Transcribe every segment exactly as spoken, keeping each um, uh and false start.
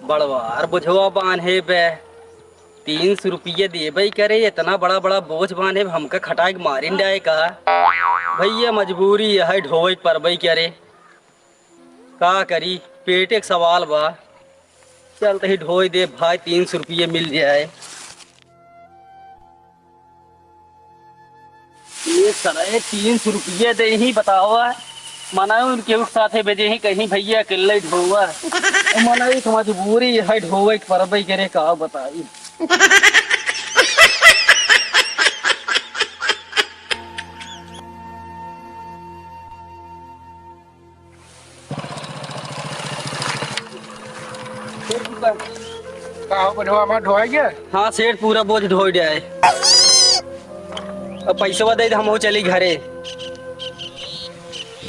बड़वार बोझवा बान्हे बे, तीन सौ रुपया देबे करे, इतना बड़ा बड़ा बोझ बान्हे बे, हमका खटाई के मारिन डाए का? भइया मजबूरी है, ढोवे के परबे करे, का करी, पेटे के सवाल बा। चल तही ढोई दे भाई, तीन सौ रुपया मिल जाए। ये साला, ये तीन सौ रुपया दे ही बतावा। मना उनके उठ साथे भेजे ही कहीं भइया अकेले ढोवा। मना एक मजबूरी है ढोवे के परबे करे का बताई। का हो, बोझवा हमार ढोआ गया? हाँ सेठ, पूरा बोझ ढोई जाए। अब पैसवा दे दे, हम हो चली घरे।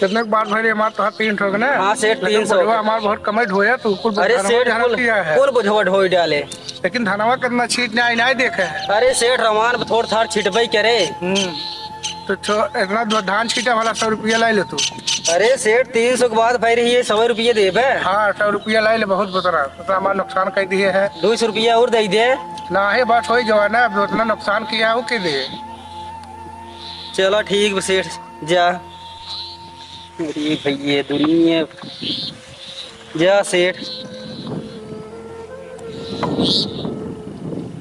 कितने के बाद भरे हमार तोहार तीन ठो के ना? हाँ सेठ, मतलब तीन सौ। बोझवा हमार बहुत कमे ढोया, तू कुल अरे बोझवा सेठ, हमार कुल, किया है। कुल बोझवा ढोई डाले। लेकिन धनवा कितना छीट नहीं, नहीं देखे है। अरे सेठ, रमान थोड़ थाड़ छिटबे करे। हम्म। तो छो-, इतना दो धान छीटे वाला सौ रुपया लाई ले तू। अरे सेठ, तीन सौ के बात भई रही है, सौ रुपया देबे? हाँ, सौ रुपया लाई ले, बहुत बतरा, तो हमार नुकसान कर दिए है। दो सौ रुपया और दे दे। ना है, बस होई जवाना, अब उतना नुकसान किया हो के दे। चलो ठीक बा सेठ, जा। अरे भइये दुनिया, जा सेठ।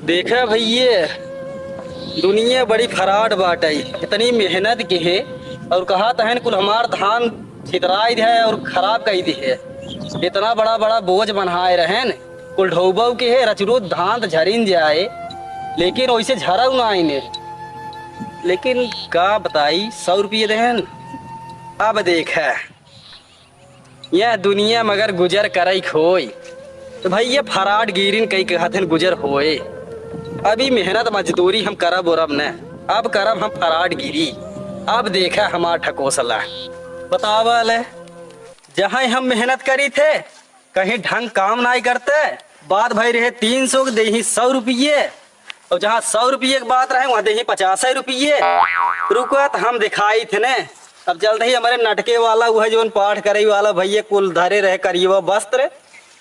देखा भइये, दुनिया बड़ी फराड बाटइ। इतनी मेहनत के है और कहा तहन कुल हमार धान छितराई दे और खराब कई दे है। इतना बड़ा बड़ा बोझ बनाए रहन, कुल ढोबऊ के है, रचरू धान त झरिन जाए, लेकिन ओइसे झरऊ ना आइने। लेकिन का बताई, सौ रुपये देहन। अब देख, यह दुनिया मगर गुजर करई खोई, तो भाई ये फराड गिरिन कई कहत हन गुजर होए। अभी मेहनत मजदूरी हम करब उरब न, अब करब हम फराड गिरी। अब देखा हमार ठकोसला, बतावा ले, जहाँ हम मेहनत करी थे, कहीं ढंग काम नाई करते। बात भई रहे तीन सौ के, देही सौ रुपये, और जहाँ सौ रुपये के बात रहे, वहाँ देही पचास रुपये। रुको, तो हम दिखाई थे ने। अब चलते ही हमारे नटके वाला, वह जौन पाठ करे वाला भइया कुल धरे रहे करियवा वस्त्र,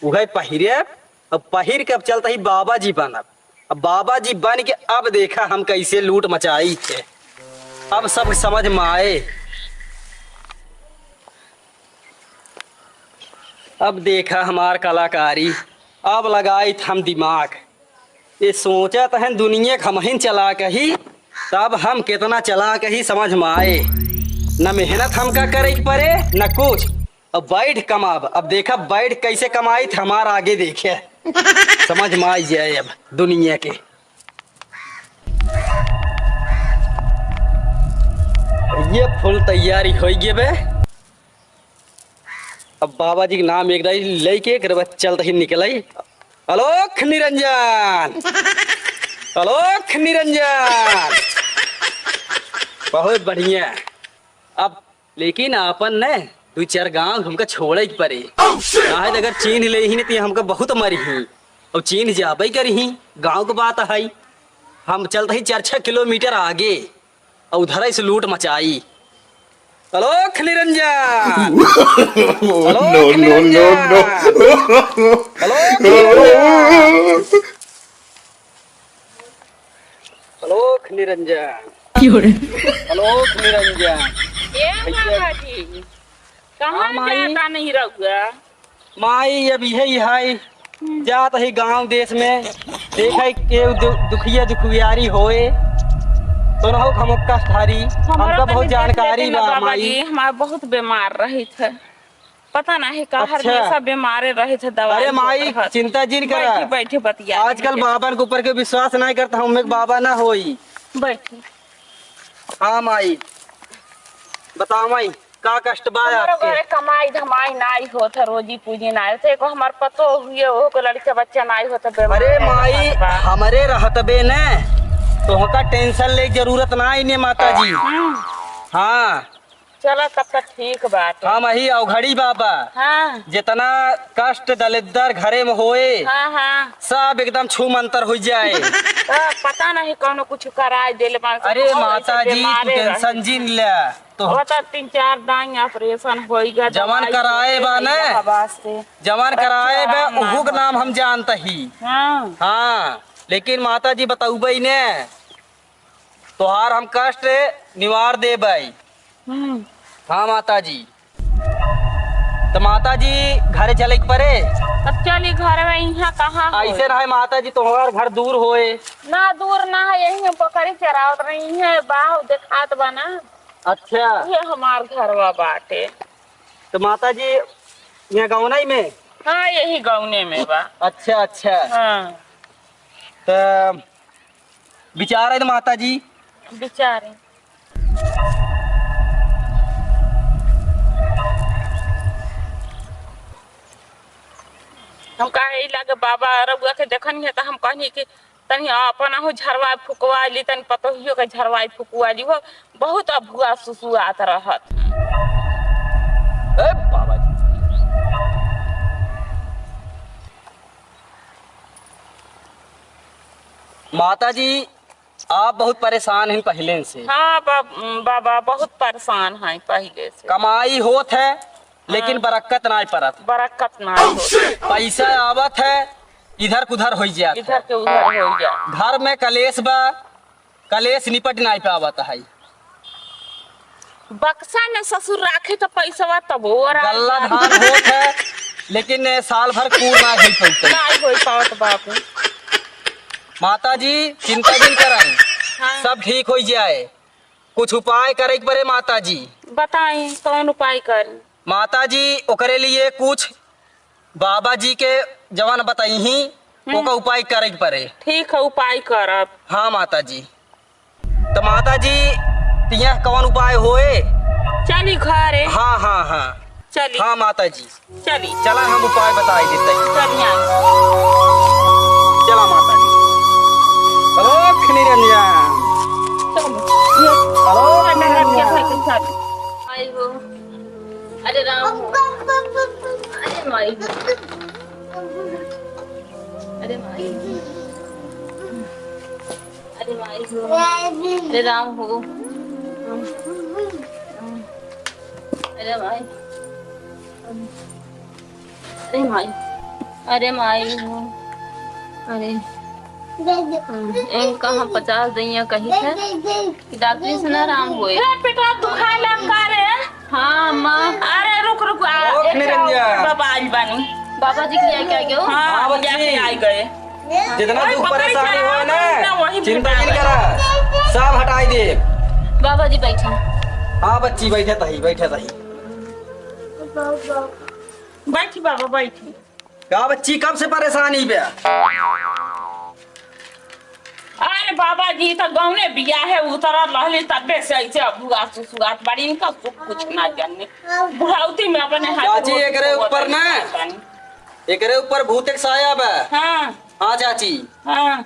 वह पहिरे। अब पहिर के अब चलते ही बाबा जी बनब। अब बाबा जी बन के अब देखा हम कैसे लूट मचाई थे। अब सब समझ में आए। अब देखा हमार कलाकारी, अब लगाइत हम दिमाग। ये सोचत हन दुनिया के हमहिन चलाक ही, तब हम कितना चलाक ही समझ में आए। न मेहनत हमका करे के परे, न कुछ। अब बैठ कमाब। अब देखा बैठ कैसे कमाइत हमार आगे देखे। समझ में आई जाए अब दुनिया के। ये फुल तैयारी होइ गए बे। अब बाबा जी के नाम एक दाई लेके एक रबा चलत ही निकलई। अलोख निरंजन, अलोख निरंजन। बहुत बढ़िया। अब लेकिन आपन ने दू चार गांव हमका छोड़े के पड़े। काहे त अगर चीन्ह लेही न त हमका बहुत मरिही। और चीन्ह जाबे करिही, गांव के बात है। हम चलत ही चार छह किलोमीटर आगे। और उधर से लूट मचाई। अलोख निरंजन। अलोख निरंजन। अलोख निरंजन। अलोख निरंजन। अलोख निरंजन। ए भइया। बाबा जी, कहाँ हाँ, माई। जाता नहीं रहुआ? माई, अब इहे ही है, जात ही गांव देश में, देखे के दु-, दुखिया दुखियारी होए, तो न हो हम कष्ट हरी। हमरो हमका बहुत तनी देख जानकारी लेती ना बा, बाबा माई। जी, हमार बहुत बीमार रही थे, पता नहीं का हर अच्छा। हमेशा बीमारे रही थे, दवाई अरे माई, होत रहत। चिंता जिन करा। बैठी, बैठी बतिया आजकल लेंगे। बाबन के ऊपर के विश्वास नहीं करता, हम एक बाबा ना होई। बैठी। हाँ माई, बताओ माई। का कष्ट बा हमरो आपके? घरे कमाई धमाई नाई होत है, रोजी पूजी नाई होत है। एको हमार पतो हुए, ओहो को लड़का बच्चा नाई होत है, बीमार अरे है, माई, बा। हमरे रहतबे ने, तोहका tension ले जरूरत नाई ने माता जी। हम्म। हाँ। चला तब तक ठीक बात है। हम ही अवघड़ी बाबा। हाँ। जितना कष्ट दलिद्दर घरे में होए, हाँ, हाँ। सब एकदम छू मंतर हो जाए। तो पता नहीं कौनो कुछ कराए देले बा, अरे बहुत माता ऐसे जी, तू बीमारे रहे। Tension जिन ले। तो वो तो तीन चार दाई operation होइगा, जवन दवाई कराए होके बा ने, गइला वास्ते। जवन कराए बा, उहू के नाम हम जानत ही। हाँ। हाँ, लेकिन माता जी बतउबइ ने, तोहार हम कष्ट निवार देबइ। हम्म। हाँ माता जी। तो माता जी, घरे चले के परे? तब चली घर में, इहाँ कहाँ होए? ऐसे ना है माता जी, तोहर घर दूर होए। ना, दूर ना है, यहीं हम बकरी चरावत रही है, बाहु देखात बा ना। अच्छा। ये हमार घरवा बाटे। तो माता जी, यहाँ गौनई में? हाँ, यही गौने में बा। अच्छा, अच्छा। हाँ। तो विचार है तो माता जी? विचार है। हम कहे, "ई लागे बाबा रउआ के देखनी है," तो हम कहनी कि तनी अपन अहू झरवाई फुकवाई ली, तनी पतोहियो के झरवाई फुकवाई ली, वो बहुत अभुआ सुसुआत रहत। ए बाबा जी। माता जी, आप बहुत परेशान हैं पहिले से। हाँ बा-, बाबा, बहुत परेशान हैं पहिले से। कमाई होत है, लेकिन हाँ। बरक्कत नाहीं परत। बरक्कत नाहीं होत। पैसा आवत है, इधर कुधर होइ जात है। इधर के उधर होइ जात। घर में कलेश बा, कलेश निपट नाहीं पावत है। बक्सा में ससुर राखे तो पैसवा तबो और आ गल्ला जात। धान होत है, लेकिन साल भर कूर नाहीं होइ पउते। नाहीं होइ पावत बाबू। माता जी, चिंता जिन करन, हाँ। सब ठीक होइ जाए। कुछ उपाय करे के परे माता जी। बताई, कौन उपाय करी? माता जी, ओकरे लिए कुछ बाबा जी के जवन बताई ही, हम्म। ओका उपाय करे के परे। ठीक है, उपाय करब। हाँ माता जी। तो माता जी, तिया कौन उपाय होए? चली घरे। हाँ, हाँ, हाँ। चली। हाँ माता जी। चली। चला, हम उपाय बताई देते हैं। चलिया। चला माता जी। रोक निरंजन। चलो। ये रोक निरंजन। आई हो। अरे राम हो। अरे माई हो। अरे माई हो। अरे माई हो। अरे राम हो। अरे माई। अरे माई। अरे माई हो। अरे। इनका हम पचास दइया कही थे कि डॉक्टरी से ना आराम होए। ए, पेटवा दुखाए लग का रे? हाँ, अम्मा। अरे, रुक, रुक, आ, ओ, एक निरंजन। बाबा आइल बानी। बाबा जी के लेके आ गए हो? हाँ, हाँ, बच्ची। लेके आ गए। जितना ओए, दुख पकड़ परेशानी के होए ना, ना, वही चिंता जिन करा, सब हटाई दे। बाबा जी बैठा। हाँ बच्ची, बैठे तही, बैठे तही। बैठी बाबा, बैठी। का बच्ची, कब से परेशानी बे? अरे बाबा जी, तो गौने बियाहे उतरल रहली, तबे से ऐसे अभुआ सुसुआत बाड़ी, इनका सुख कुछ ना जाने। बुढ़ौती में अपने हाथ चाची, रोटी एकरे धोवत ऊपर ना, बानी। एकरे ऊपर भूत एक साया बा। हाँ। हाँ चाची। हाँ।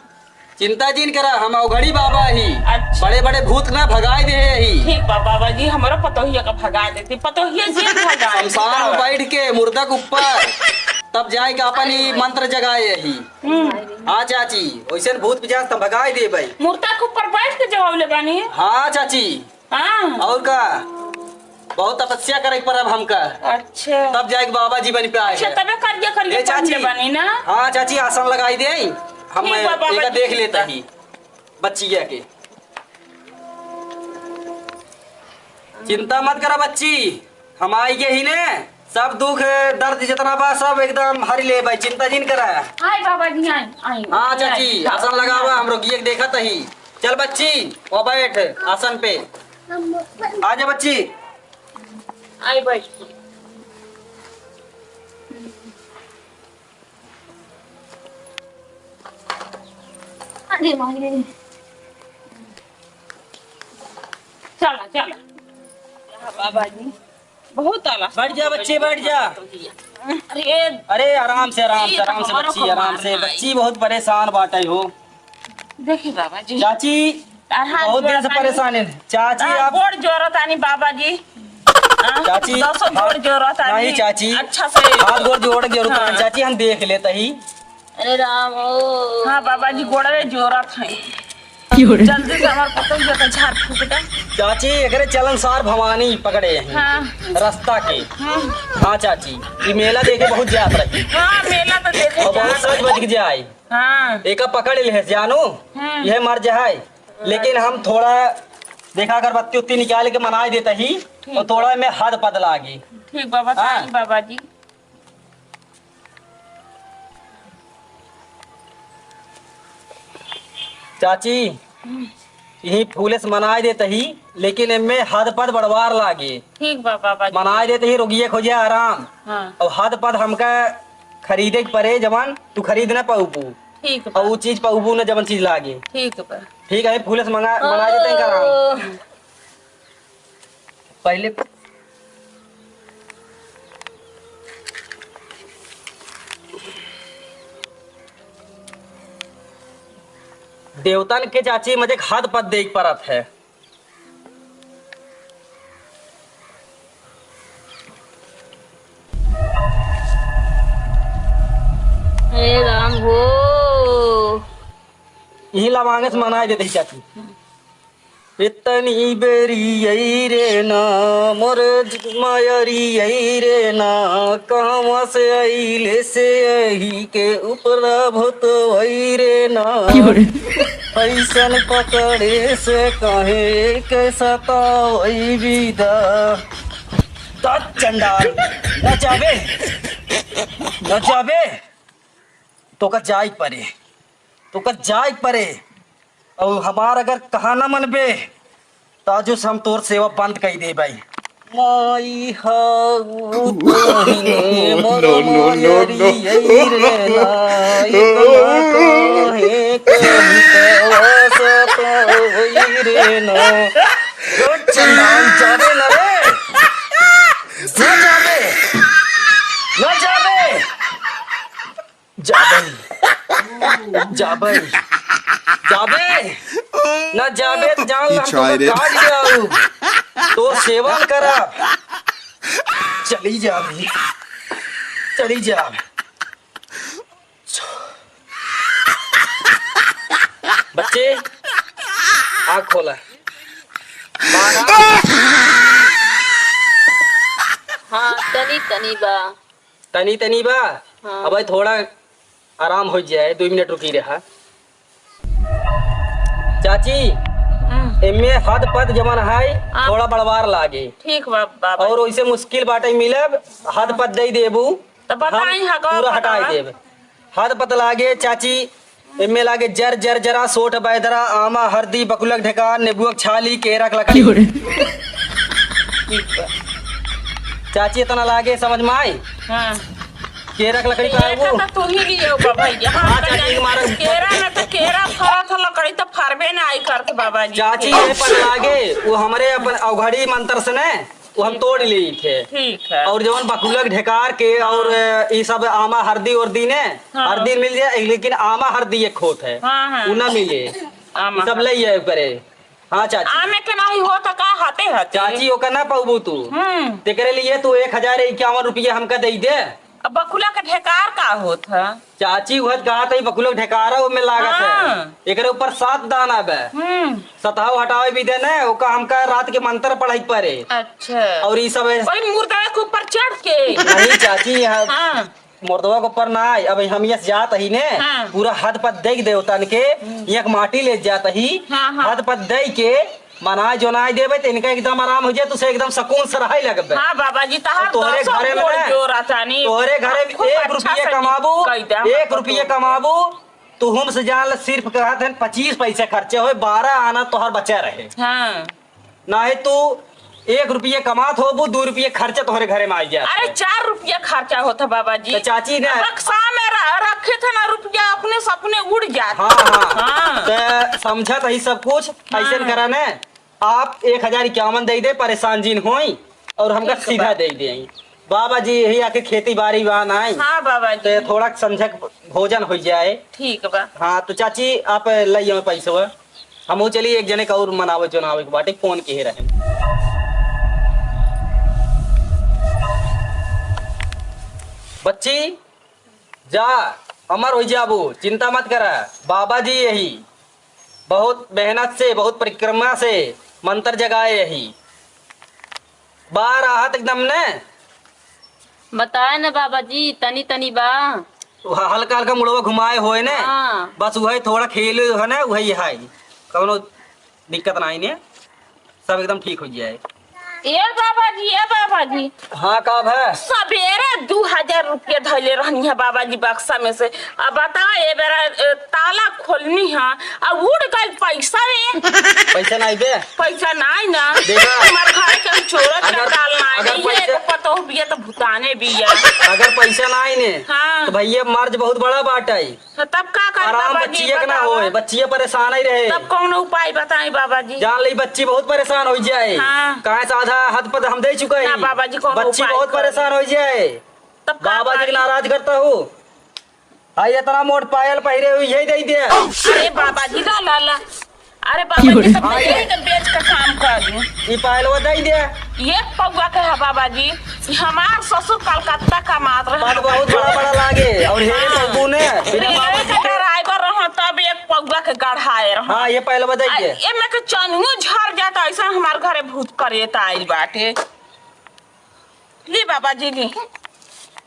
चिंता जिन करा, हम अवघड़ी बाबा ही। अच्छा। बड़े बड़े भूत ना भगाए दे ही। ठीक बा बाबा जी, हमरा पतोहिया का भगा देती, पतोहिया जी भगा शमशान में बैठ के मुर्दा के ऊपर तब जाए के अपन ही मंत्र जगाए ही। हम्म। हाँ चाची, वैसे भूत पिशाच तब भगाए दे भाई। मुर्दा के ऊपर बैठ के जगौले बानी? हाँ चाची। हाँ। और का? बहुत तपस्या करे के परब हमका। अच्छा। तब जाए के बाबा जी बन पे आए अच्छा, हैं। तबे करिया करिया ए, चाची। बन के बनी ना। हाँ, चाची, आसन लगाई दे। हम ठीक बा, बाबा एका जी। देख लेता ही बच्चिया के। चिंता मत करा बच्ची, हम आई के ही ने, सब दुख दर्द जितना बा सब एकदम हरि ले भाई, चिंता जिन करा। आए बाबा जी, आए, आए। हाँ, चाची, आए। आसन लगावा, हम रोगिया के देखत ही। चल बच्ची, वो बैठ आसन पे। आजा बच्ची। आई बैठ। अरे माई रे। चला, चला। बाबा जी, बहुत आला। बैठ जा बच्ची, बैठ जा। अरे, अरे, आराम से, आराम से, आराम से बच्ची, आराम से। बच्ची बहुत परेशान बाटे हो। देखी बाबा जी। चाची, अरे हाथ बहुत दिन से परेशान है। चाची, आप गोड़ जोरत आनी बाबा जी। हाँ, चाची, दसो गोड़ जोरत आनी। नहीं चाची, अच्छा से। हाथ गोड़ जोड़ के रुका हाँ। चाची, हम देख लेते ही। अरे राम हो। हाँ बाबा जी, गोड़वे जोरत है। क्यों रे? जल्दी से हमार पतोहिया का झाड़ फूक दे। चाची, एकरे चलन सार भवानी पकड़े हैं। हाँ। रास्ता के। हाँ। हाँ चाची, ई मेला देखे बहुत जात रही। हाँ, मेला तो देखे और बहुत जात सज रही। बज के जाए। हाँ। एका पकड़ ले जानो, हम्म। यह मर जाए। लेकिन हम थोड़ा देखा अगरबत्ती उत्ती निकाल के मनाई देता ही, ठीक। और थोड़ा में हद पद लागी। ठीक बाबा, हाँ। साईं बाबा जी। चाची, यही फूले से मनाई देत ही, लेकिन एमे हद पद बड़वार लागे। ठीक बा बाबा जी। मनाई देत ही, रोगिए खोजे आराम। हाँ। और हद पद हमका खरीदे के परे, जवन तू खरीद ना पाउबू। ठीक बा। और उ चीज पाउबू ना, जवन चीज लागे। ठीक बा। ठीक है, फूले से मंगा, मनाई देत ही आराम। ओ। पहले देवतन के चाची मजे के हद पद देख परत है। हे राम हो। यही लवांगे से मनाई देत ही चाची। इतनी बेरी आई रे ना, मोर मयरी आई रे ना, कहवा से आइले से यही के उपरा भूत आई रे ना। क्यों रे? ऐसन पकड़े से कहे के सतावई विदा। तात चंडाल, न जाबे, न जाबे, तोका जाए परे, तोका जाए परे। और हमार अगर कहा न मनबे, तो आज से हम तोर सेवा बंद कर दे भाई। माई हाउ तोहिने मोर No, no, no, no। मायरी आई रे ना, इतना काहे कही तवा सतावई रे ना। चंडाल जाबे न रे, न जाबे, न जाबे। जाबे, जाबे, जाबे, ना जाबे त जान ला हम पीछा तोका रे। काट के आऊ। तो सेवन करा। चली जाबे, चली जा। बच्चे, आँख खोला। बारह। हाँ, तनी, तनी बा। तनी तनी बा। हाँ। अब थोड़ा आराम हो जाए, दो मिनट रुकी रहा। चाची, हम्म। एमे हद पद जवन है, हाँ। थोड़ा बड़वार लागे। ठीक बा, बाबा। और वैसे मुश्किल बाटे मिलब, हद पद दे देबू। तो बताई, हम हगवा पूरा हटाई फटावा। देब। हद पद लागे चाची, एमे लागे जर, जर, जरा, सोठ, बैदरा, आमा, हरदी, बकुलक ढेकार, नेबुअक छाली, केरक लकड़ी। क्यों रे? चाची, इतना लागे समझ में आई? हाँ। केरक लकड़ी का केरा वो? तो तू ही लिए हो बाबा जी। हाँ, हाँ, चाची, चाची। मारा। केरा में तो केरा फरत हो, लकड़ी तो फरबे ना आई करत बाबा जी। चाची, ये पर लागे, वो हमरे अपन अवघड़ी मंत्र से ने, वो हम तोड़ ली थे। ठीक है। और जवन बकुलक ढेकार के और, हाँ। अ, ई सब आमा हरदी उरदी ने, हाँ। हरदी मिल जाए, लेकिन आमा हरदी एक होत है, हाँ, हाँ। उ ना मिले। आमा ई सब हरदी। ले आए करे। हाँ चाची। आमे के नाही हो तो का हाथे हाथे? चाची, ओका ना पाउबू तू। हम्म। तेकरे लिए तू एक हजार इक्यावन रुपया हमका दे दे। अब बकुला के ढेकार का होत है? चाची, उहत कहा था, बकुलक ढेकारा ओमे लागत है। हाँ। एकरे ऊपर सात दाना बे। हम्म। सतहव हटावे भी देने, ओका हमका रात के मंत्र पढ़ाई परे। अच्छा। और ई सब है। वही मुर्दा के ऊपर चढ़ के। नहीं चाची, यहाँ हाँ। मुर्दवा के ऊपर ना आई। अब हम यहाँ जात ही ने, हाँ। पूरा हद पद देख देवतन के, हम्म। यहाँ के माटी ले जात ही, हाँ, हाँ। हद पद दे के, मनाए जोनाए देबे त इनका एकदम आराम हो जाए, तुसे एकदम सुकून से रहे लगबे। हाँ बाबा जी, तहार और तोहरे दसो घरे में गोड़ ना, जोड़ा तानी। तोहरे घरे में खूब एक अच्छा रुपये से कमाबू, कई दे हम एक रुपये कमाबू, तू हमसे जान ले, सिर्फ कहत हन पच्चीस पैसे खर्चे होए, बारह आना तोहर बचा रहे। हाँ। नाहीं तू एक रुपये कमात होबू, दो रुपये खर्चा तोहरे घरे में आई जात अरे, है। चार रुपया खर्चा होता बाबा जी। तो चाची ने बक्सा में र-, रखे थे ना रुपया, अपने से अपने उड़ जात। हाँ, हाँ। हाँ। तो समझत ही सब कुछ, ऐसे हाँ। करा ने, आप एक हजार इक्यावन दे दे, परेशान जिन होई, और हमका ठीक सीधा बा। दे दे। बाबा जी, यही आके खेती बाड़ी बा नाई। हाँ बाबा जी। तो थोड़ा संझक भोजन हो जाए। ठीक बा। हाँ, तो चाची, आप लइयो पैसवा। हमहू चली एक जने का और मनावे जोनावे के बाटे, फोन किहे रहे। बच्ची, जा, अमर हो जाबो, चिंता मत करा, बाबा जी यही। बहुत मेहनत से, बहुत परिक्रमा से मंत्र जगाए यही। बा राहत एकदम ने। बताए न बाबा जी, तनी तनी बा। वो हल्का हल्का मुड़वा घुमाए होए ने। हाँ। बस वही थोड़ा खेल है ने, वही है। कौनो दिक्कत नाही ने, सब एकदम ठीक हो जाए। ए बाबा जी, ए बाबा जी। हाँ, का भा? सबेरे दू हजार रुपया धइले रहनी है बाबा जी बक्सा में से। अब बताओ, ए बेरा, ए, ताला खोलनी है, अब उड़ गइल पैसा रे। पैसा नाही बे? पैसा नाही ना। देखा। हमार घर के चोर अगर, चंडाल नाही अगर है, पैसा एगो पतोह बिया तो भुताने बिया। अगर पैसा नाही ने, हाँ। तो भैया मर्ज बहुत बड़ा बाटा है। तो तब का करे आराम बाबा जी, बच्चिया के ना बतावा। होए, बच्चिया परेशान ही रहे। तब कौन उपाय बताई बाबा जी? जान ले, बच्ची बहुत परेशान हो जाए। हाँ। काहे से आधा हाथ पद हम दे चुके ना हैं। बाबा जी, कौन बच्ची उपाय बहुत करे? परेशान हो जाए। तब का बाबा जी के करी? नाराज करता हूँ। हाँ, इतना मोट पायल पहिरे हुई, यही दे दे। अरे बाबा जी, ला, ला, ला। अरे बाबा जी, तो हाँ, ये यही के बेच के काम कर ली। ई पायलवा दे दे। ये पौवा के है बाबा जी, ई हमार ससुर कलकत्ता का मात रहे। बात बहुत बड़ा बड़ा लागे। और हे हाँ। पप्पू ने बिना रेलवे बाबा के जी के ड्राइवर रहो, तब एक पौवा के गढ़ाए रहो। हाँ, ये पहले बताइए। आ, ये में के चनुओ झर जाता, ऐसा हमार घरे भूत करेता आइल बाटे। ली बाबा जी, ली।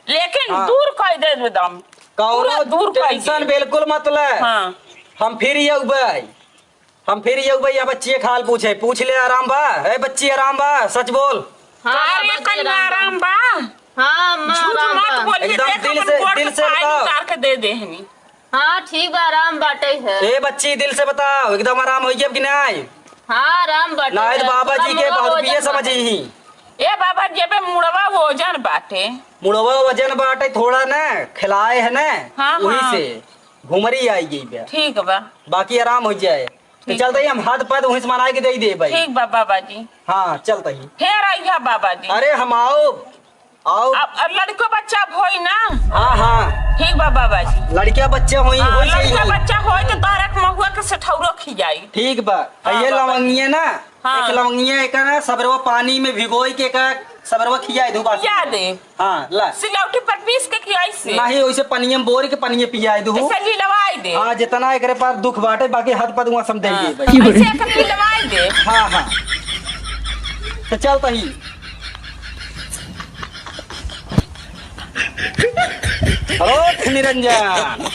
लेकिन हाँ। दूर कर दे एकदम। कौनो पूरा दूर कर दे। टेंशन बिल्कुल मत ले। हाँ। हम फिर ये उबे। हम फिर ये भाई, यहाँ बच्ची के हाल पूछे, पूछ ले, आराम बा? ए बच्ची, आराम बा? सच बोल। हाँ, का रे बाबा जी, कन्या, आराम बा। आराम बा? हाँ, अम्मा, झूठ आराम मत बा। बोलिए, एकदम देख दिल अपन से, गोड़ दिल से से पानी बताओ। उतार के दे देहनी। हाँ, ठीक बा, आराम बाटे है। ए बच्ची, दिल से बताओ, एकदम आराम होइ गया कि नाही? हाँ, आराम बाटे नाही तो है। बाबा जी के मुड़वा बहुत पिए वजन समझी बाटे। ही। ए बाबा, जेबे मुड़वा वजन बाटे। मुड़वा वजन बाटे, थोड़ा ना खिलाए है ना, हाँ, वही हाँ। से। घुमरी आई गई बा। ठीक बा। बाकी आराम हो जाए। तो ठीक चलते ही बा। हम हाथ पैर वहीं से मनाए के दे ही दे भाई। ठीक बा बाबा जी। हाँ, चलते ही। फिर आइया बाबा जी। अरे हम आओ, आओ। अब, अब लड़को बच्चा होई ना? हाँ, हाँ। ठीक बा बाबा जी। लड़किया बच्चा होई, हाँ, होई से ही लड़का होई। बच्चा होई तो तोहरा के महुआ के सठौरो खियाई। ठीक बा। हाँ, ये बाबा जी। लवंगिया ना, हाँ। एक लवंगिया एक ना, सबरवा पानी में भिगोई के का, सबरवा खियाई दू बार। खिया दे। हाँ, ला। सिलौटी पर पीस के खियाई से। नाही, ओइसे पनिया में बोर के पनिया पियाई दू। ऐसे लिलवाई दे। हाँ, जितना एकरे पास दुख बाटे, बाकी हाथ पद वहाँ समझाई दे हाँ। भाई। ऐसे एक लिलवाई दे। हाँ, हाँ। तो चल तही। रोक निरंजन।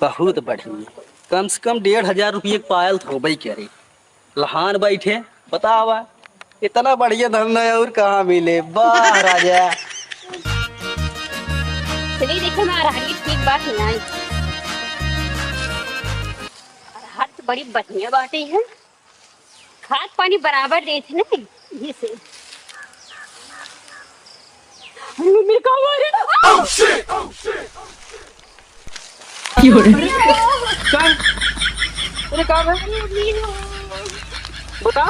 बहुत बढ़िया। कम से कम डेढ़ हजार रुपये के पायल तो होबे करे। लहान बैठे, बतावा, इतना बढ़िया धंधा और कहाँ मिले? वाह राजा। चलिए देखे, हमार रागी ठीक बात नहीं आई। अरहर तो बड़ी बढ़िया बाटे है, खाद पानी बराबर देत है ना, ये से। मेरे का हुआ रे? की हो रे? का? अरे का भाई? बता।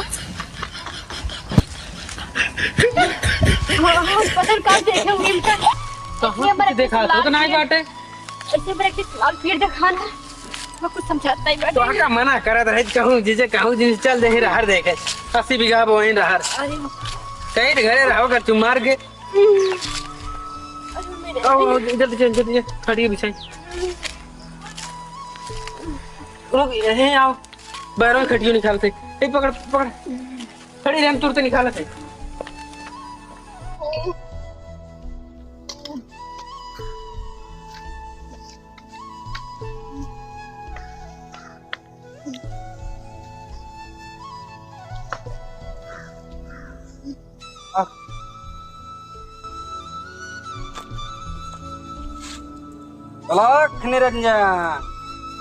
हाँ, हाँ, पता नहीं कहाँ देखे हुए इनका। कहाँ ये हमारा कुछ देखा? तो, तो नहीं बाटे। ऐसे मेरा कुछ लाल पेड़ दिखाना। मैं कुछ समझाता ही बाटे। तो का मना करत रहे, कहूँ जीजे, कहूँ जीजे, चल दे रहर देखे। अस्सी बीघा बोइन रहर। अरे। कहीं तो घरे रहो कर तू मार के। अरे मेरे। आओ, आओ, जल्दी चल, जल्दी चल। खटिया बिछाई। रुक, यहीं आओ। बाहर खटिया निकालते। ए, पकड़, पकड़। खड़ी रह, हम तुरंत निकालते। लख निरंजन,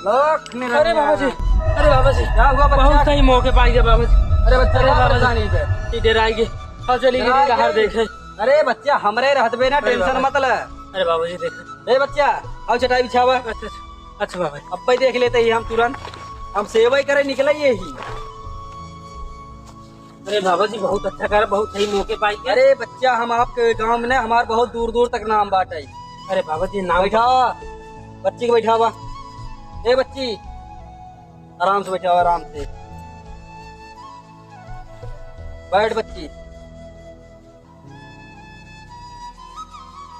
लख निरंजन। अरे बाबा जी, अरे बाबा जी, क्या हुआ बच्चा? बहुत सही मौके पाई गया बाबा जी। अरे बच्चा, अरे क्या बाबा जी। परेशानी है? ये डराई गए। हाँ, चलिए, डराई गए। देखे। अरे बच्चा, हमरे रहत बे ना, अरे टेंशन बाबा। मत ले। अरे बाबा जी, देखे। ए बच्चा, आओ चटाई बिछावा। अच्छा, अच्छा, अच्छा बाबा। अब्बे देख लेते ही हम तुरंत, हम सेवा ही करे निकले ये ही। अरे बाबा जी, बहुत अच्छा कर, बहुत सही मौके पाई के। अरे बच्चा, हम आपके गांव में ना, हमार बहुत दूर दूर तक नाम बाटे। अरे बाबा जी, नाम बैठा, बच्ची को बैठावा। ए बच्ची, आराम से बैठावा, आराम से बैठ बच्ची।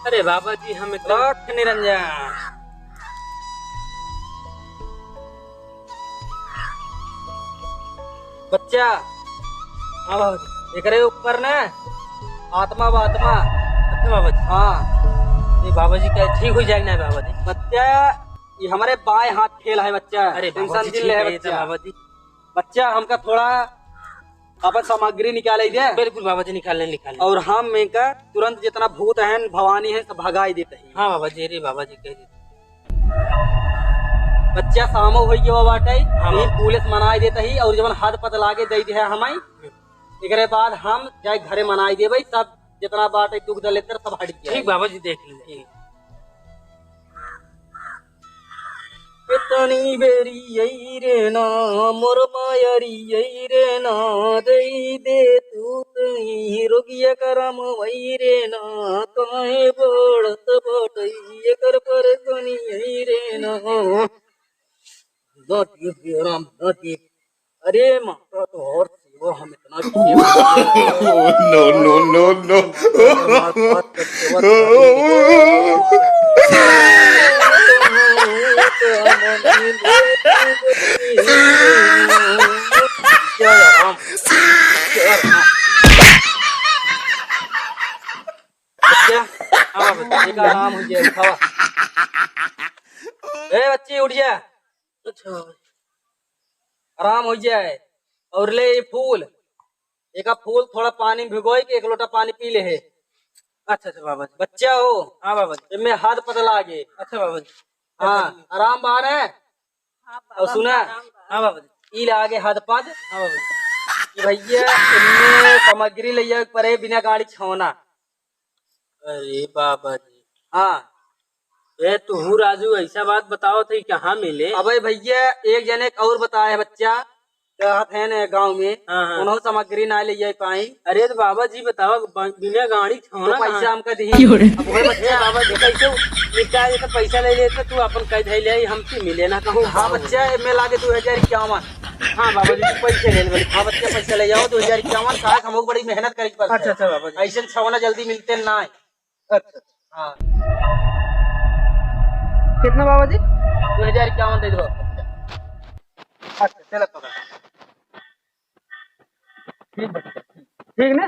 अरे बाबा जी, हम एकदम लख निरंजन। बच्चा, हाँ बाबा जी। एकरे ऊपर ना आत्मा बा, आत्मा। अच्छा बाबा जी। हाँ। ये बाबा जी का ठीक हो जाएगा ना बाबा जी? बच्चा, ये हमारे बाएं हाथ फेल है बच्चा। अरे बाबा टेंशन जी, दिल ठीक है है ये तो बच्चा। बाबा जी। बच्चा, हमका थोड़ा अपन सामग्री निकाले दे। बिल्कुल बाबा जी, निकाल ले, निकाल ले। और हम इनका तुरंत जितना भूत हैं, भवानी है, सब भगाई देते हैं। हाँ बाबा जी, अरे बाबा जी कह देते। बच्चा, सामो होई के वो बाटे, हाँ ये बाबा। पुलिस मनाई देते ही, और जवन हाथ पत लागे दे दे है हमाई, एकरे बाद हम जाए घरे मनाई देबे, सब जितना बाटे दुख दलेतर सब हट जाए। ठीक बाबा जी, देख लीजिए। ठीक। कितनी बेरी आई रे ना, मोर मायरी आई रे ना, दई दे तू कहीं रोगिया करम वही रे ना, काहे बढ़त बाटई एकर परेशानी आई रे ना। ना दीप रे राम, ना दीप। अरे माता, तो और सेवा हम इतना किए। No, no, no, no। जय राम, जय राम। बच्चा, हाँ बच्चा, एक आराम हो जाए, उठावा। ए बच्ची, उठ जा। अच्छा। आराम हो जाए। और ले ये फूल, एका फूल थोड़ा पानी में भिगोई के एक लोटा पानी पी ले है। अच्छा, अच्छा बाबा जी। बच्चा हो, हाँ बाबा जी। इनमें हाथ पत लागे। अच्छा बाबा जी। हाँ, अच्छा। आराम बा ने? हाँ, और बाबा, सुना? आराम बा। हाँ बाबा जी। ई लागे हाथ पत। हाँ बाबा जी। कि भैया, इनमें सामग्री ले जाए परे बिना गाड़ी छौना। अरे बाबा जी। हाँ। ए, तुहू राजू ऐसा बात बताओ थे, कहाँ मिले? अबे भैया, एक जने एक और बताए है बच्चा, कहत है ने गाँव में, हाँ, हाँ। उन्हों सामग्री ना ले जाए पाई। अरे तो बाबा जी बताओ, ब-, बिना गाड़ी छौना तो पैसा कहाँ? हमका दी। क्यों रे? अब वही बच्चा, ए, बाबा जी कैसे निपटा देते, पैसा ले लेते, तू अपन कह दे ले, हमसे मिले ना कहूँ। हाँ बच्चा, ए, में लागे दो हजार इक्यावन। हाँ बाबा जी, तू पैसे ले ले। हाँ बच्चा, पैसा ले जाओ, दो हजार इक्यावन, कहा हम लोग बड़ी मेहनत करे के पड़ता है। अच्छा, अच्छा बाबा जी। ऐसे छौना जल्दी मिलते ना है। अच्छा, अच्छा। हाँ। कितना बाबा जी? दो हजार इक्यावन दे दो। अच्छा, चला पकड़। ठीक बच्चा, ठीक। ठीक ना?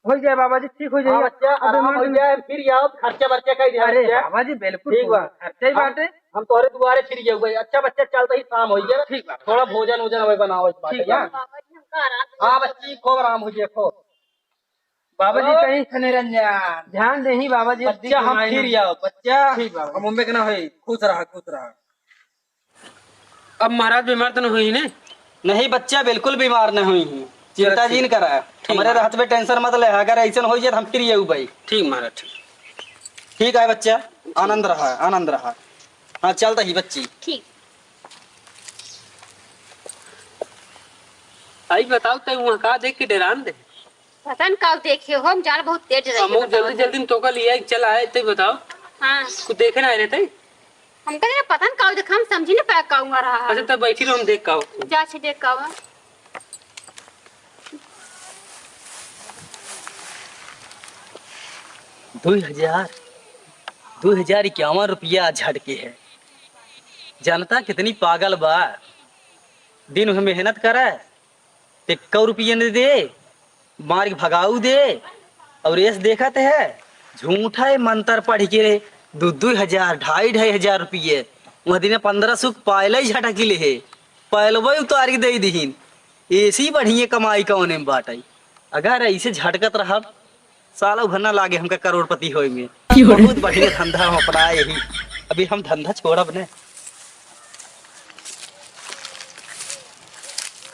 हो जाए बाबा जी, ठीक हो जाए। हाँ बच्चा, अब आराम हो जाए, फिर आओ, खर्चा बर्चा कह दिया अरे बच्चा। बाबा जी, बिल्कुल ठीक बा। खर्चा ही हम, बाटे। हम तोहरे दुआरे फिर जाऊंगा। अच्छा बच्चा, चलते ही शाम हो गया। ठीक बा। थोड़ा भोजन वोजन वही बनाओ एक बार, ठीक ठीक बा। बा? बाबा जी, हमका आराम हाँ बच्ची, खूब आराम हो जाए, खूब। बाबा जी, ओ। कहीं खने रंजन। ध्यान देही बाबा जी, बच्चा, हम फिर आओ, बच्चा। ठीक बाबा। हम उम्मे के ना होई। खुश रहा, खुश रहा। अब महाराज बीमार तो न हुई ने? नहीं बच्चा, बिल्कुल बीमार न हुई है। चिंता चलो, जिन ठीक। करा। ठीक हमारे महाराज। रहत में टेंशन मत ले, अगर ऐसन हो जाए तो हम फिर ये भाई। ठीक महाराज, ठीक। ठीक है बच्चा, आनंद रहा, आनंद रहा। हाँ, चलता ही बच्ची। ठीक। आई बताओ, तै वहाँ का देख के डेरान दे? पता न का देखे हो, हम जान बहुत तेज रही हम है, जल्दी बताओ। जल्दी में तोका लिया, चल आए, तै बताओ। हाँ। कुछ देखे ना आए रहते? हमका ना पता न का देखा, हम समझी ना पाया का हुआ रहा है। अच्छा, तब बैठी रहो, हम देख का हो। जा, अच्छा, देख का हुआ। दुई हजार, दुई हजार इक्यावन रुपया झटके है। जनता कितनी पागल बा, दिन भर मेहनत करे, एक्को रुपया न दे, मार के भगाऊ दे। और एस देखत है, झूठा है मंत्र पढ़ के दू दू हजार, ढाई ढाई हजार रुपये, वह दिन पन्द्रह सौ के पायले ही झटक ले है, पायलवे उतार के दे दिहिन। ऐसी बढ़िया कमाई कौने में बाटे? अगर ऐसे झटकत रहब, साला भर ना लागे हमका करोड़पति होए में। क्यों रे? बहुत बढ़िया धंधा हम अपनाए ही। अभी हम धंधा छोड़ब ने।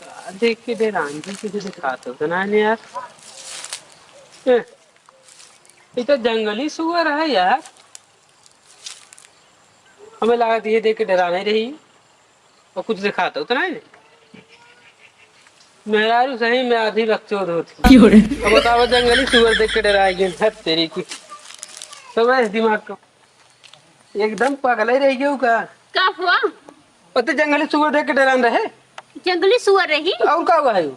का देख के डेरान जी, किसी दिखात हो तो ना ने यार। ए, ये तो जंगली सुअर है यार। हमें लागत ये देख के डेरा नहीं रही। और कुछ दिखात हो तो नहीं? मेहरारू सही में आधी बकचोद होती। क्यों रे? अब बताओ, जंगली सुअर देख के डेराए गए। हद तेरी की। समझ दिमाग को। एकदम पागल ही रह गयो का? का हुआ? पता जंगली सुअर देख के डेरान रहे। जंगली सुअर रही? और का हुआ है वो?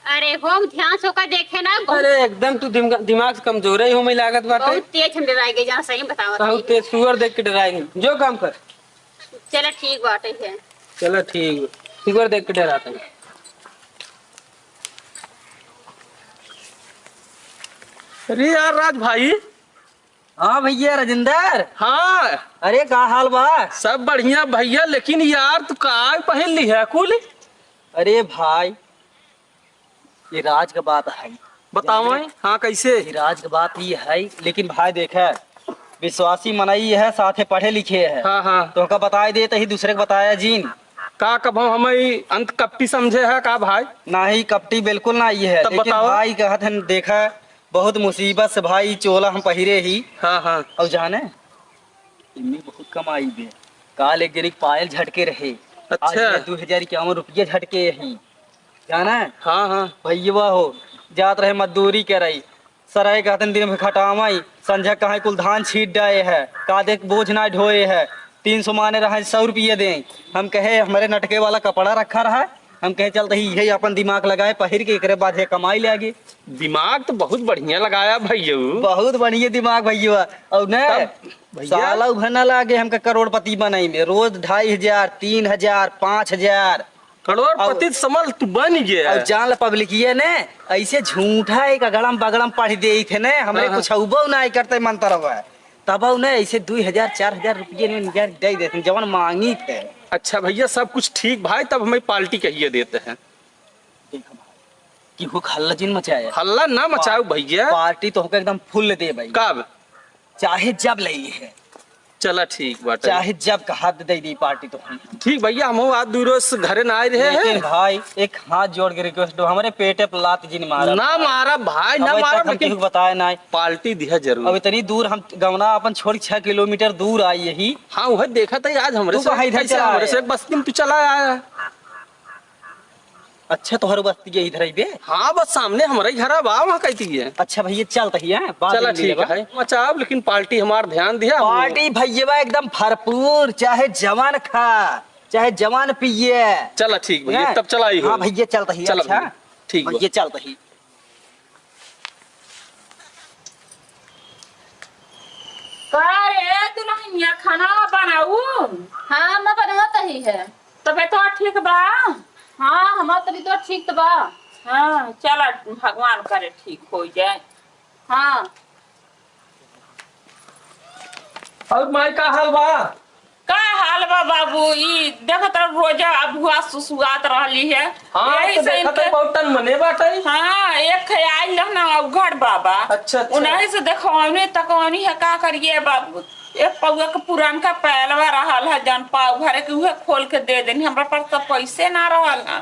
अरे हो, ध्यान से ओका देखे ना। अरे एकदम तू दिम-, दिमाग से कमजोर है, हो मैं लागत बाटे। बहुत तेज हम डेराए गए, जहाँ सही बतावत बहुत हई। तेज सुअर देख के डेराए गए। जो काम कर। चला ठीक बाटे है। चला ठीक बा। सुअर देख के डेरात है। अरे यार राज भाई। हाँ भैया राजेंद्र। हाँ। अरे का हाल बा? सब बढ़िया भैया, लेकिन यार तू का पहिन लिहे कुल? अरे भाई, ये राज क बात है। बताओ। हाँ, कैसे? ये राज क बात ये है, लेकिन भाई देखे, विश्वासी मनई है, साथे पढ़े लिखे है। हाँ, हाँ। तो का बताए देत ही, दूसरे क बताया जिन। का कभो हम ई अंत कपटी समझे है का भाई? नाही, कपटी बिल्कुल ना ये है, तब लेकिन बताओ। भाई कहत हन, देखा, बहुत मुसीबत से भाई चोला हम पहिरे ही। हाँ, हाँ। और जाने, इनमें बहुत कमाई बे। काल एक जनी क पायल झटके रहे, अच्छा। आज ये दो हजार इक्यावन रुपये झटके ही। जाना है? हाँ, हाँ। भैया हो, जात रहे मजदूरी करई, सराय कहतन दिन में खटावई, संझा कहाँ कुल धान छीट डाए है, कादे क बोझ ना ढोए है, तीन सौ माने रहे, सौ रुपये दें। हम कहे, हमरे नटके वाला कपड़ा रखा रहा, हम कहे, "चल, तही यही अपन दिमाग लगाए, पहिर के, एकरे बाद ये कमाई ले आगे।" दिमाग तो बहुत बढ़िया लगाया भैया। बहुत बढ़िया दिमाग भैया। और न, तब भैया? साला उभर ना लागे हमका करोड़पति बनाई में, रोज ढाई हजार, तीन हजार, पाँच हजार। करोड़पति और समझ तू बन गया। और जान ल पब्लिकिया ने ऐसे झूठा एक अगड़म बगड़म पढ़ देई थे ने, हमरे हाँ, हाँ। कुछ उबो ना करते मंतरवा। तब ने ऐसे दुई हजार, चार हजार रुपये में निकाल दे देते, जवन मांगी थे। अच्छा भैया, सब कुछ ठीक भाई, तब हमें पार्टी कहिए देते हैं। देख भाई, केहू क हल्ला जिन मचाया। हल्ला ना मचाओ पा-, भैया। पार्टी तो हमका एकदम फुल दे भाई। कब? चाहे जब ले ली है। चला ठीक बाटे। चाहे जब कहा दे दी पार्टी तो हम। ठीक भैया, हम आज दू रोज से घरे ना आए रहे लेकिन हैं। भाई, एक हाथ जोड़ के रिक्वेस्ट दो, हमरे पेटे पे लात जिन मारा। ना मारा भाई, ना अब मारा, तक हम लेकिन केहू को बताए ना। पार्टी दिया जरूर। अब इतनी दूर हम गवना अपन छोड़ छह किलोमीटर दूर आई यही। हाँ, वह देखा था आज हमरे तू से कहाँ इधर कैसे चला हमरे आया? से बस्ती में तू चला आया। अच्छा, तोहर बस्ती के इधर ही बे? हाँ, बस सामने हमरा ही घर बा, वहाँ कहती है। अच्छा भैया, चलत ही है, बाद चला में ठीक मिलेबा। है, मचाओ, लेकिन पार्टी हमार ध्यान दिया। पार्टी भैया एकदम भरपूर, चाहे जवान खा, चाहे जवान पिए। चला ठीक भैया, हैं? तब चला ही हो। हाँ भैया, चलत ही। चला अच्छा भैया, ठीक बा। भैया, चलत ही। का रे दुल्हनिया, खाना बनाऊ? हाँ, मैं बनावत ही है। तबे तो ठीक बा? हाँ, हमार तबीयत तो ठीक तो बा। हाँ, चला, भगवान करे ठीक हो जाए। हाँ। और माई, का हाल बा? का हाल बा बाबू? ई देखत रह, रोजा अबुआ सुसुआत रहली है। हाँ, यही तो से देखत इनके है, बहुत तन मने बाटे। हाँ, एक है आइल रहना अवघड़ बाबा। अच्छा, अच्छा। उन्हीं से देखौनी तकौनी है, का करिए बाबू? एक पौआ के पुरानका पैलवा रहल है, जौन पाव भरे के, उहे खोल के दे देनी। हमरा पास तो पैसे ना रहल है।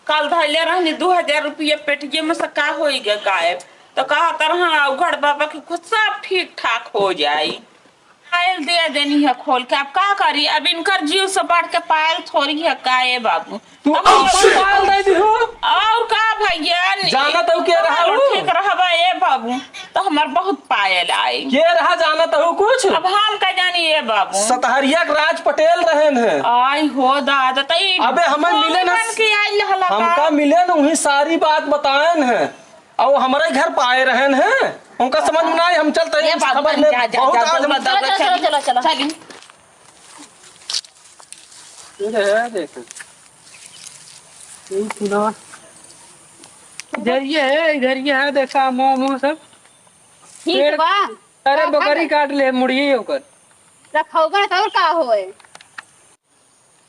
कल धइले रहनी दू हजार रुपया पेटिये में से, का होई गे गायब। तो कहत रहा अवघड़ बाबा कि कुछ सब ठीक ठाक हो जाई। पायल दे देनी है खोल के, अब का करी? अब इनकर जीव से बढ़ के पायल थोड़ी है का, ए बाबू? तू अब अपन ये पायल दे दी हो? और का भैया? जानत हूँ के रहा और हूँ? ठीक रहबा ए बाबू, तो हमार बहुत पायल आई। के रहा जानत हूँ कुछ? अब हम का जानी ए बाबू। सतहरिया के राज पटेल रहन है। आई हो दादा, त ई अबे हमें कौन मिले ना, बन के आइल हला का? हमका मिले न, वही सारी बात बताएन है। और हमारे घर पाए रहन हैं, उनका समझ में ना आए, हम चलते हैं, ये बात खबर बन ले, जा, जा, बहुत जा, आज जा, हम जा, चलो, चलो, चलो, चलो, चलो। चली। ये है, देखो। ये सुनो। इधर ये है, इधर ये है, देखा, मुंह, मुंह सब। ठीक पेड़, बा। अरे, का बकरी खा काट ले, मुड़िए ओकर। रखौगा तो और का होए?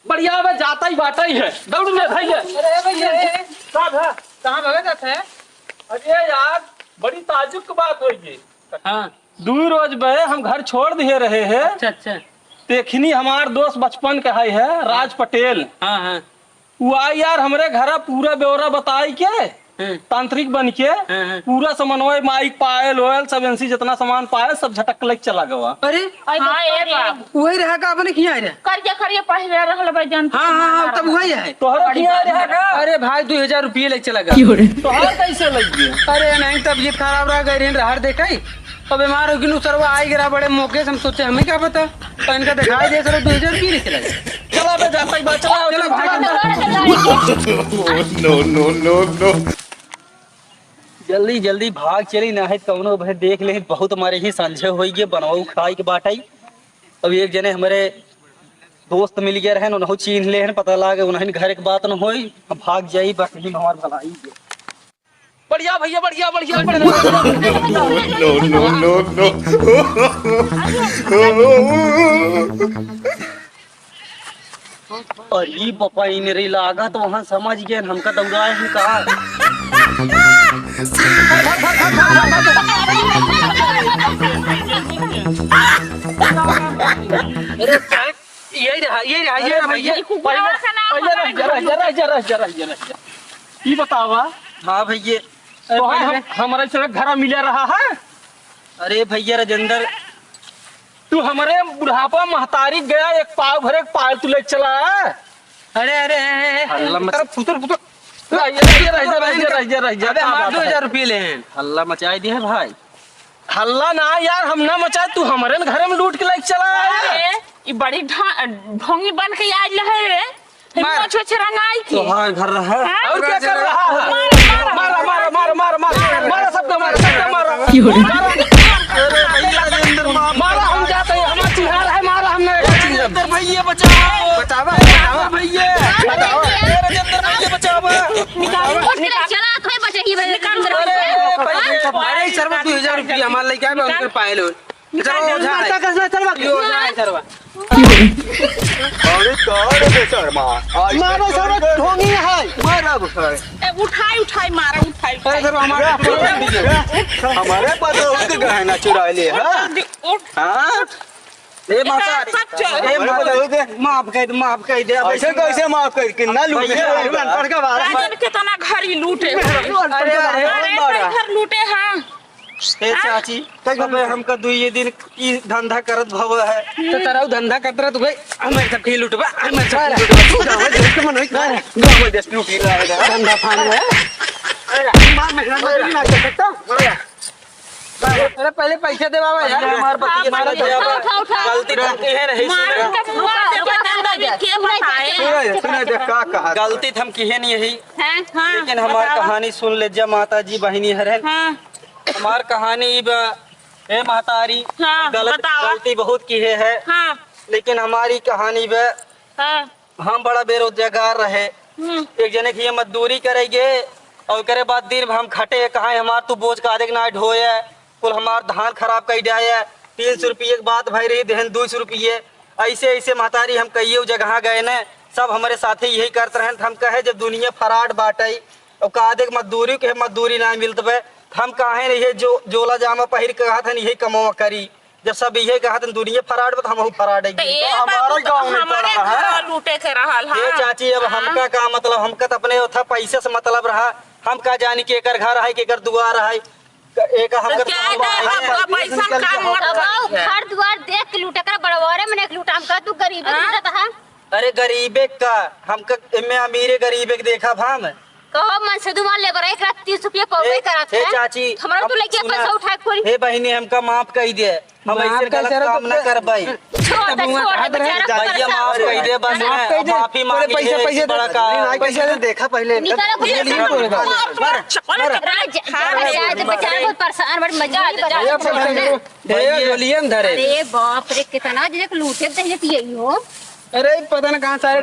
बढ़िया बे, जाता ही बाटा ही है। दौड़ ले भाई ये। अरे भैया, ए, का भा? कहाँ भागे जात है? अरे यार, बड़ी ताज्जुब की बात होई गई। हाँ। दुई रोज बे हम घर छोड़ दिए रहे हैं। अच्छा, अच्छा। देखनी हमार दोस्त बचपन के है, है राज पटेल। हाँ, हाँ। वो आई यार हमरे घरा पूरा ब्यौरा बताई के, हम्म। तांत्रिक बन के, हम्म, हम्म। पूरा समन्वय, माइक, पायल ओयल, सब एनसी जितना सामान पायल, सब झटक के लेके चला गवा। अरे, अरे हाँ, बाप ए रे। बाबू। वही रहा का अपने किहाँ रहा? करिया, करिया पहिरे रहल बा, जानते हाँ, हाँ, हाँ, हैं, तब वही है। तोहरा किहाँ रहा का? अरे भाई, दो हजार रुपये लेके चला गवा। क्यों रे? तोहार कैसे लग गया? अरे नहीं, तबीयत खराब रहा, गए रहन रहर देखे। अब बीमार हो गई, सरवा आई गिरा बड़े मौके से, हम सोचे हमें क्या पता। तो इनका दिखाई दे, सर, दो हजार रुपये लेके चला गया। चला बे, जाता ही बात, चला, चलो, चला, भाग। चला, चला। No, no, no, no। जल्दी, जल्दी भाग चली, ना है कौनो भाई देख ले, बहुत हमारे ही संझे होई गे, बनवाऊ खाई के बाटाई। अब एक जने हमारे दोस्त मिल गए रहन, उन्हों चीन्ह ले हन, पता लागे उन्हें घर एक बात न होई, अब भाग जाई, बस यही हमार भलाई है। बढ़िया भैया, बढ़िया, बढ़िया, बढ़िया। No, no, no, no। अरे बप्पा, इन रे लागत वहाँ समझ गए, हमका दौड़ाए हैं का? अरे, यही रहा, यही रहा, ये अरे भैया, भैया, पहले, पहले रह जा, रह जा, रह जा, रह जा, रह जा, रह जा। ई बतावा। हाँ भैया। तो हम, पहले हम, हमारे से घर मिला रहा है। अरे भैया राजेंद्र, तू हमरे बुढ़ापा महतारी गया, एक पाव भरे एक पाव तू ले चला। अरे, अरे, अरे, अरे, हल्ला मत। अरे, फुसर, फुसर। रह जा, रह जा, रह जा, रह जा, रह जा। अबे, हमार दो हजार रुपये ले हैं। हल्ला मचाई दिए भाई। हल्ला ना यार, हम ना मचाए, तू हमरे न घरे में लूट के लेके चला आया। अरे, ई बड़ी ढा-, ढोंगी बन के आइल है रे। मार। मोछ ओछ रंगाई के। तोहार घर रहा। हाँ? और क्या कर रहा है? मार, मार, मार, मार, मार, मार, मार, मार, सबको मार, सबको मार। की हो रही? मार। अरे भैया, राजेंद्र, माफ मारा, हम जाते हैं, हमारा तिहार है, मारा हमने। राजेंद्र भैया, बचाओ। बचावा, बचावा। भैया। बचाओ। अरे राजेंद्र भैया, बचावा। निकाल, निकाल। चला, तो है बचे ही भाई। निकाल, निकाल। अरे, अरे, सरवा, दो हजार रुपया हमार लेके आए, मैं उनके पायल हो। चलो, ओझा है। मारता कसना, चल, भाग। ये ओझा है, सरवा। अरे, का रे बेशर्मा? आज मारो, तो सरवा, ढोंगी है। मार अब। ए, उठाई, उठाई, मारा, उठाई, अरे, उठाई। सरवा, हमारे हमारे पतोह के गहना चुरा ले, हाँ? उठ, उठ। हाँ? ए, माता, उठा, सब चल। ए, माता, माफ कर दे, माफ कर दे। अब ऐसे ऐसे कैसे माफ कर? कितना लूटे भैया, हैं? पढ़ के बाहर। राजन कितना घर ही लूटे हैं। अरे, अरे, अरे, मारा। घर लूटे हैं। ए हाँ? चाची, अबे हमका दुइये दिन ई धंधा करत भव है। तो तेरा उ धंधा करत रह, तू गई, हमारे सब की लुटबा, हमारे सब की लुटबा। तू गाँव में देश के मन होई, गाँव में देश लूटी रहा है। धंधा फान है। अरे, मार मेहनत मजदूरी ना कर सकता। अरे, पहले पैसे दे बाबा यार। अरे, हमारे पति के हाँ, साथ भाई, उठा, उठा। गलती तो हमकी है नहीं, मार सुनो। के मुआ दे, बता दे, के बताए? सुनो, सुनो, देख का कहा। गलती तो हमकी है नहीं यही। हैं? हाँ, लेकिन हमार बतावा। कहानी सुन ले जा माता जी, बहिनी हरन। हाँ। हमार कहानी ई बा, ए महतारी, हाँ, गलत, बतावा। गलती बहुत किहे है, हाँ। लेकिन हमारी कहानी बा, हाँ। हम बड़ा बेरोजगार रहे। हम्म। एक जने के हियाँ मजदूरी करे गे, और ओकरे बाद दिन भर हम खटे, कहाँ हमार तू बोझ का आदे के ना ढोए, कुल हमार धान खराब कई जाए, तीन सौ रुपये के बात भई रही, देहन दो सौ रुपये। ऐसे, ऐसे महतारी हम कइयो जगह गए न, सब हमरे साथे यही करत रहन। त हम कहे, जब दुनिया फराड बाटइ, और का देख मजदूरी के मजदूरी ना मिलत बे, त हम काहे न इहे जो, जोला जामा पहिर के कहत हन, इहे कमवा करी। जब सब इहे कहत हन, दुनिया फराड बा, त हमहू फराड है। त ए तो हमारे बाबू, गाँव में हमारे पड़ा रहा। घर लूटे के रहल, ये हाँ। चाची, अब हाँ। हमका का मतलब, हमका त अपने ओथा पैसे से मतलब रहा। हम का जानी कि एकर घर है, कि एकर दुआर है। क-, एक हम तो कर क्या दुआर है, है, आपका पैसा निकल के काम मत अब करिए। घर दुआर देख के लूटे, कर बड़वारे में एक लूटा, हमका तू गरीबे हाँ? लूटत है। अरे गरीबे का, हमका एमे अमीरे गरीबे के देखा भाम। कहो मन से दुमान लेबर एक रात तीस रुपये पौवे ए, करत ए है। चाची, हमरा हम तू लेके सुना, पैसा उठा के कोई। हे बहिनी, हमका माफ कई दे। हम माफ ऐसे कई गलत दे, काम ना तो करबै। छोड़ दे, छोड़ दे, बेचारा भैया, माफ परेशान। कई दे, बस माफ मैं कई दे। माफी बोले, मांगी पैसा, है, पैसा बड़ा दे। का नहीं, पैसा दे, देखा पहले। निकालो, ये नहीं बोलेगा। मार, मार, मार। राज, हाँ, राज, बेचारा बहुत परेशान, बड़ मजा आ जाता है। भैया, पैसा दे। भैया, गोलियां धरे। अरे बाप रे, कितना जे लूटे दे यही हो। अरे, पता ना कहाँ सारे